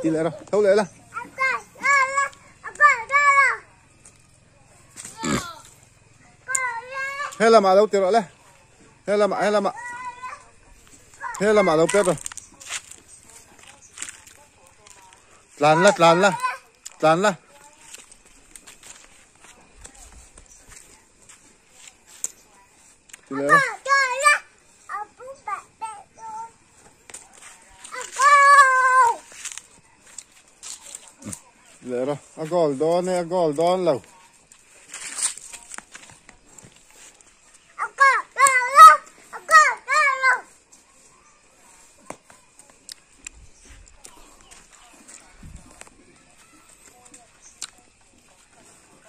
Ti leh rawh, tho leh la. He lamah lo ti rawh le. He lamah, he lamah. He lamah lo pet rawh. Tlan la, tlan la. Tlan la. Ti leh rawh. Leh rawh, a goal dawn e, a goal dawn lo.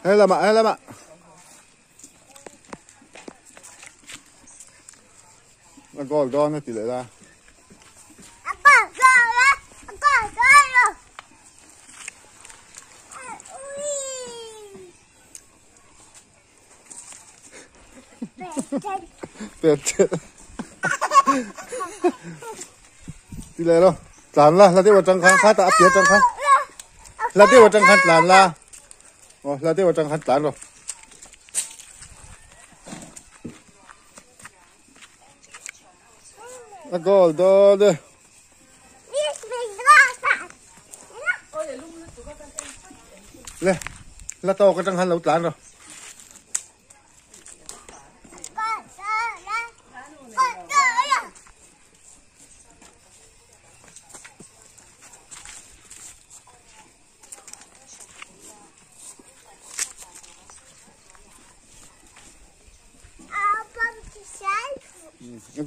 He lamah, he lamah. A goal dawn a ti leh la. Pet chet. Ti leh lo. Tlan la, hla deuh atang khan kha tah a pian atang khan. Hla deuh atang khan tlan la. Aw hla deuh atang khan tlan rawh. A goal dawn e. Le, la tawk atang khan lo tlan rawh.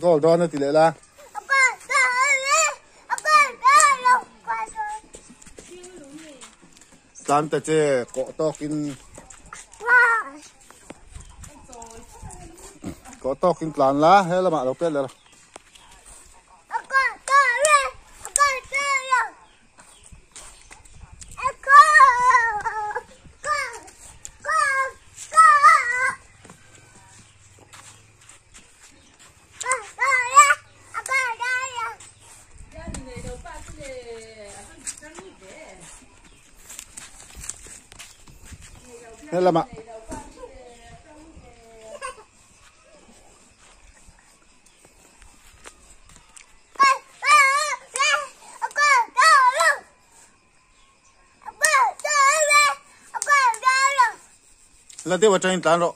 Goal dawn a ti leh la. Tlan ta che kawh tawkin kawh tawkin tlan la he lamah lo pet leh la. He lamah La deuh atangin tlan rawh.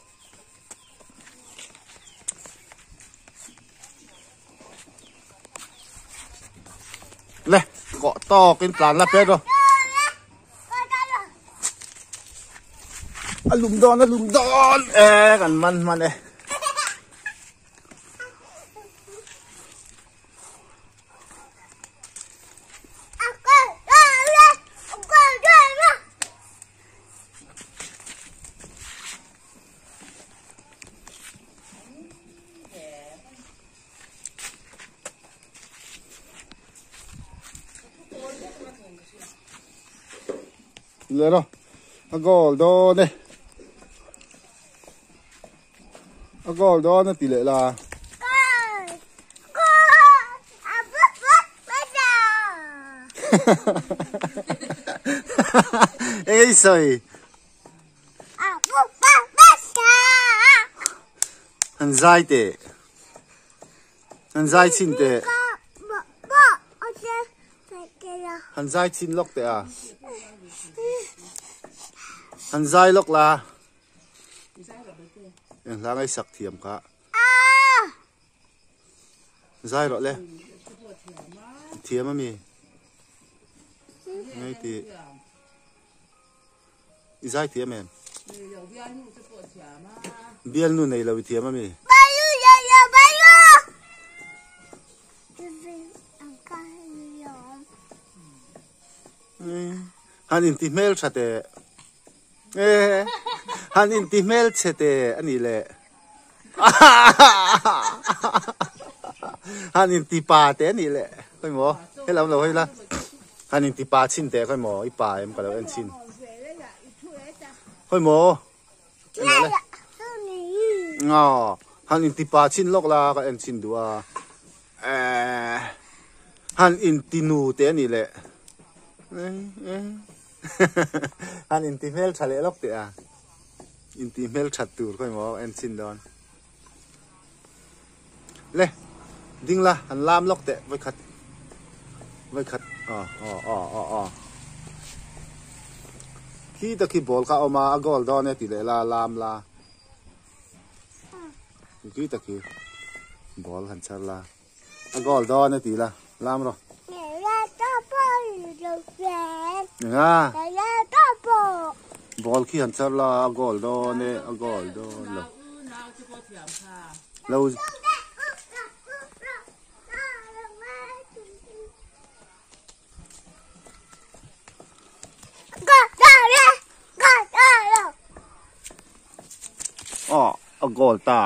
Le, kawh tawkin tlan la pet rawh. A lum dawn, a lum dawn. E, kan man hman e. Leh rawh a goal dawn e a goal dawn a ti leh la. Eng i sawi? Han zai teh. Han zai chhin teh. Han zai chhin lawk teh a. Han zai lawk la. Eng hla ngaihsak thiam kha. Zai rawh le. Thiam ami. Ngai ti. I zai thiam em? Bialnu nei lo i thiam ami. Han inti hmel tha teh. E han inti hmel chhe teh ani le. Han inti pa teh ani le. Khawi maw helam lo hawi la. Han inti pa chhin teh khawi maw i pa em ka lo en chhin. Khawi maw en le. Aw han inti pa chhin lawk la ka en chhin duh a. Han inti nu te a nih leh han inti hmel tha leh lawk teh a inti hmel that tur khawi maw en chhin dawn le ding la han lam lawk teh vawikhat vawikhat aw aw aw aw aw khi ta khi ball kha a awm a a goal dawn e tih leh la lam la. Khi ta khi ball han chhar la a goal dawn e tih la lam rawh. Enga ball khi han chhar la a goal dawn e a goal dawn lo. Lo Aw a goal ta.